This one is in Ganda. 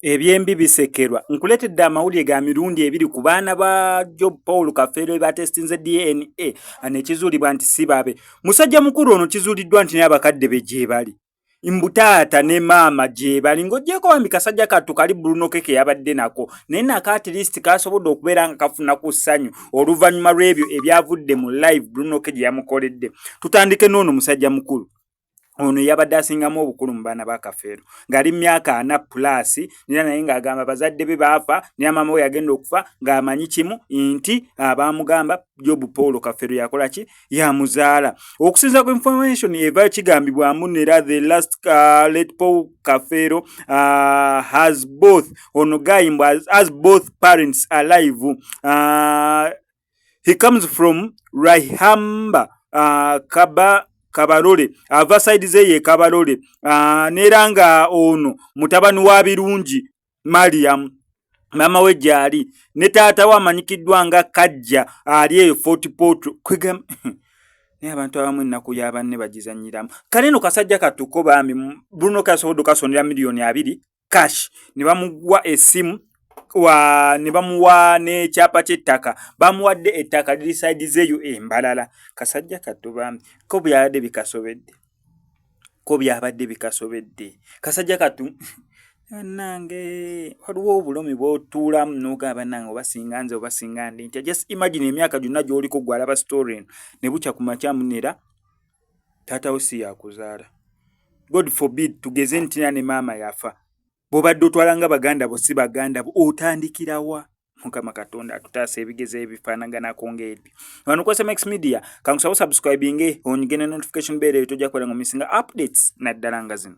Ebyembi bisekerwa. Nkuleetedde amawulire ga mirundi ebiri ku baana ba Job Paul Kafeero batestinze DNA ne kizuulibwa nti si babe. Musajja mukulu ono kizuuliddwa nti naye abakadde be gyebali. Mbu taata ne maama gyebali ng'oggyeko bambi kasajja kattu kali Bruno K ke yabadde nako naye nako at least kasobodde okubeera nga kafuna ku ssanyu oluvannyuma lw'ebyo ebyavudde mu live Bruno K gye yamukoledde. Tutandike n'ono musajja mukulu. Ono yabadde asingamu obukulu mu baana ba Kafeero ng'ali mu myaka 40 plus, era naye ng'agamba bazadde be baafa, naye maama we yagenda okufa ng'amanyi kimu nti abaamugamba Job Paul Kafeero yakola ki, yamuzaala. Okusinziira ku information evaayo kigambibwamu nera the last late Paul Kafeero has both ono guy has both parents alive. He comes from Rahamba Kaba Kabarole, ava side ze ye Kabarole, neera nga ono mutabani wa Birungi Mariam, maama we gyali ne taata we amanyikiddwa nga Kajja ali eyo Fort Portal. Kwegamba naye abantu abamu ennaku ya banne bagizannyiramu. Kale eno kasajja kattuko bambi Bruno kasobodde okasondera miliyoni 20 cash ne bamuwa essimu wa ne bamuwa n'ekyapa ky'ettaka, bamuwadde ettaka liri side z'eyo embalala. Kasajja kattu bambi ko byabadde bikasobedde, ko byabadde bikasobedde kasajja kattu. Bannange, waliwo obulomi bw'otuulamu n'ogamba, "Bannange, oba singa nze, oba singa ndi ntya?" Just imagine emyaka gyonna gy'oliko gwe alaba story eno ne bukya ku makya munera taata wo si yakuzaala. God forbid, tugeze nti ne maama yafa, bw'obadde otwala nga baganda bo si baganda bo, otandikirawa? Mukama Katonda atutaasa ebigezo ebifaanaganako ng'ebyo. Wano ku SMX Media, kankusaba subscribinge, onyige ne notification bell eyo, tojja kubeera nga omissinga updates naddala nga zino.